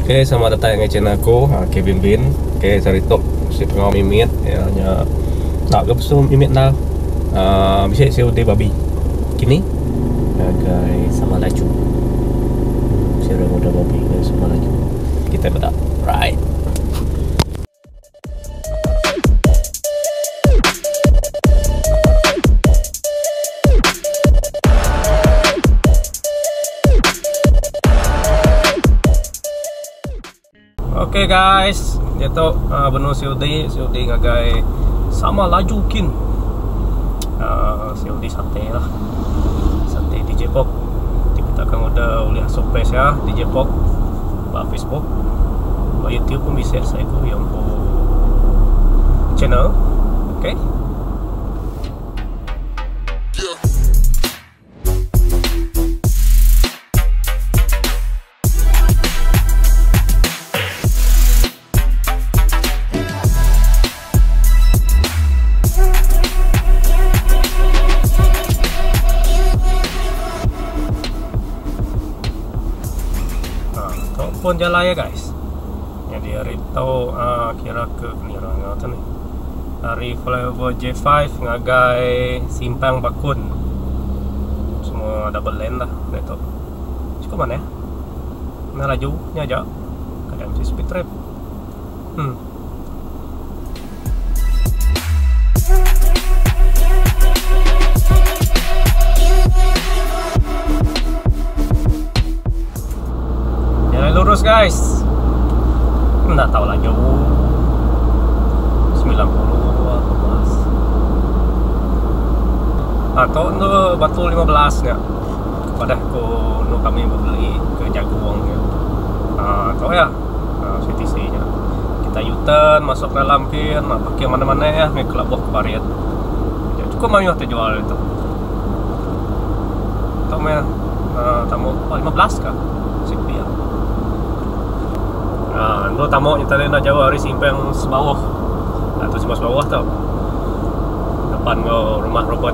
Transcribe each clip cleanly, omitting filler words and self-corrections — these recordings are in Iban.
Okay sama datai ngagai channel aku Kevin Bin. Okay sehari tu bisi pengawa mimit iya nya enda ga besu mimit endar uhh bisi COD babi kini ngagai sama laju. Bisi orang order babi ngagai sama laju. Kitai meda right. Okay guys, diatu uh, benung COD, COD ngagai sama laju kin. Uh, COD sate lah. Sate DJ Pop. Ti kita akan order ulih asuh page ya DJ Pop ba Facebook. Ba YouTube pun bisi saya ku yang ku channel. Okay. Tu pun jalai ya guys. Jadi hari tu uh, kira ke kenira ngau tu ni. Ari flyover J5 ngagai Simpang Bakun. Semua double lane lah ditu. Cukup manah. Enda laju nya aja. Kadang mesti speed trap. Hmm. Jalan lurus guys. Enda tau laju. 90 18. Atau tu batu 15 nya. Padah ko enu kami bebeli ke jagung nya. Aa tau iya aa CTC nya. Kita U-turn masuk dalam kin parking mana mana iya meh kelabuh ke parit. Cukup mayuh ti jual ditu. Tu meh aa tamu 15 ka CP iya. Aa endur tamu nya tadi enda jauh ari simpang Sebauh. Aa tu simpang Sebauh tu. Depan enggau rumah Robert.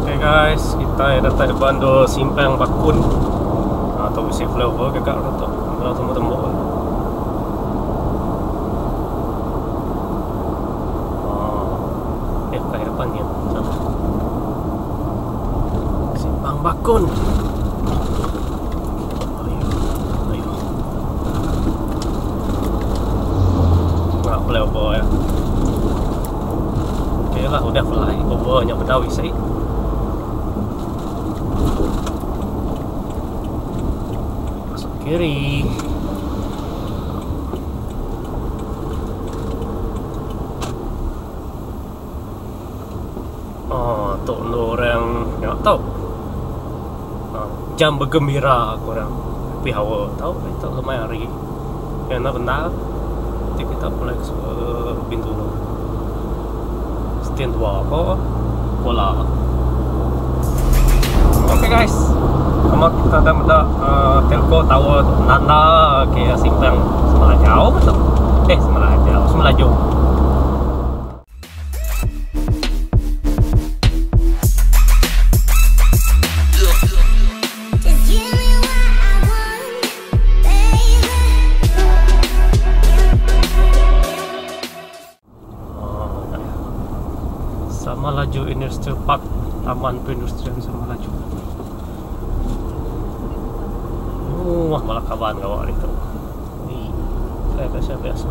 Okay guys, kita datai ba endur simpang Bakun. Ha, tu bisi flyover gaga orang tu. Enggau tembu-tembu. Ha. Eh, bukan depan ni. Salah. Simpang Bakun. Ayo. Ayo. Nah, flyover ya. Okay lah udah fly over nya bedau isi. Masuk kiri. Oh, tu orang nya tau. Jam begembira ku orang. Happy hour tau itu lemai hari. Yang enda bendar ti kita pulai ke Bintulu. Stin dua ko Kuala. Okay guys. Nama kita dah meda uh, Telco Tower tu nanda ke simpang Semelajau betul. Eh Semelajau, Semelaju. Samalaju Industrial Park, Taman Perindustrian Samalaju. Oh, wah malah kawan gawa ditu. Ni, saya biasa biasa.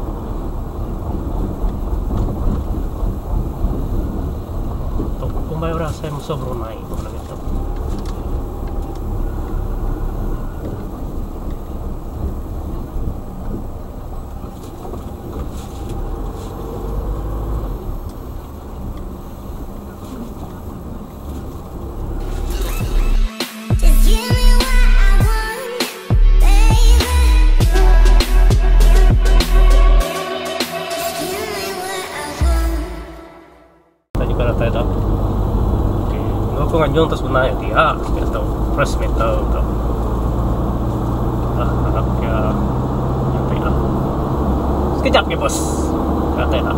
Tu kumbai orang saya musuh Brunei orang itu. Tadi ka datai tu. Okey, enggau ku nganjung tu sebenar iya dia ke tu fresh metal tu. Lah arap ke nyampe lah. Sekejap ke bos. Datai dah.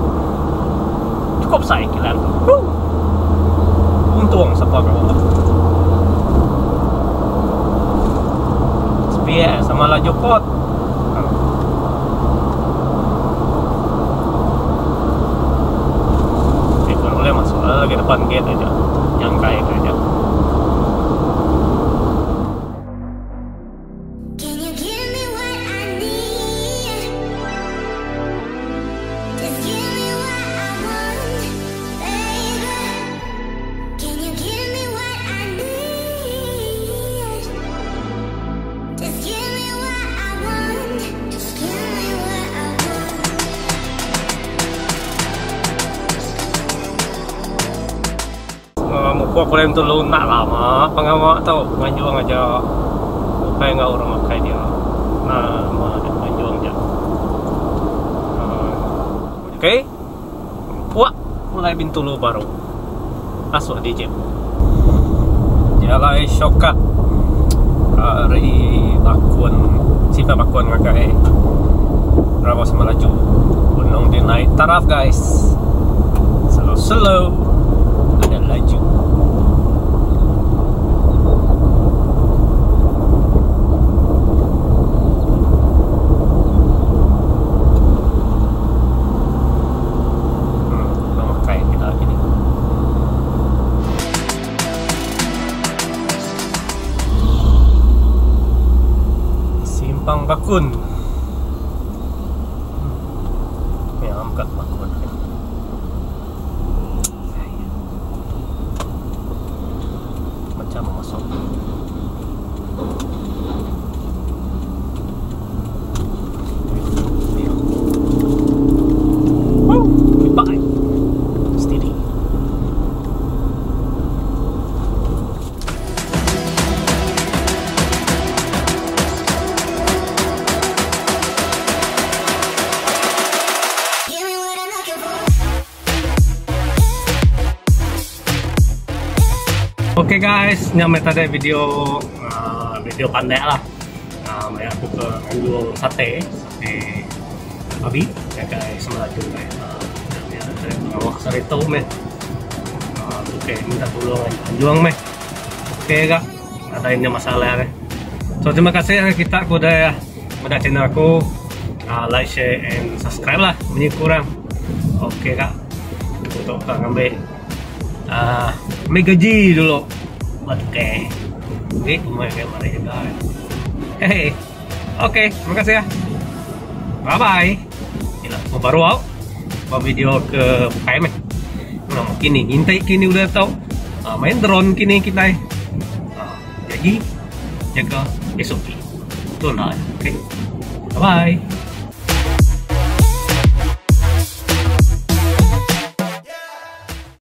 Cukup sai kilan tu. Woo. Untung sapa ke. Samalaju Port. Ti pun ulih masuk lagi depan gate aja nyangkai ke aja. Mupuk ulih Bintulu enda lama pengawa tu nganjung aja ukai enggau orang makai dia nama dep nganjung ja. Ok mupuk pulai Bintulu baru asuh DJ. Jalai shortcut ari Bakun sida Bakun ngagai Rawa Semalaju benung ti naik taraf guys slow slow ada laju. Simpang Bakun. Ya, mega Bakun. Macam masuk. Bye. Steady. Okay guys, nya meh tadi video uh, video pandai lah. Uh, maya aku ke nganjung sate, sate babi ngagai Semelaju meh. Uh, nya tadi pengawa saritu meh. Uh, okay, minta tulung anjung meh. Okay ga, nadai nya masalah meh. So terima kasih ngagai kita ke udah meda channel aku. Uh, like, share and subscribe lah munyi ku orang. Okay ga. Untuk ka ngambi uh, ambil gaji dulu. Okay. Okay, umai ke mari juga. Hehe. Okay, terima kasih ya. Bye bye. Ila, mau baru au. Ba video ke bukai meh. Nah, kini ngintai kini udah tau. Uh, main drone kini kita. Uh, jadi jaga SOP. Tu lah. Okay. Bye bye.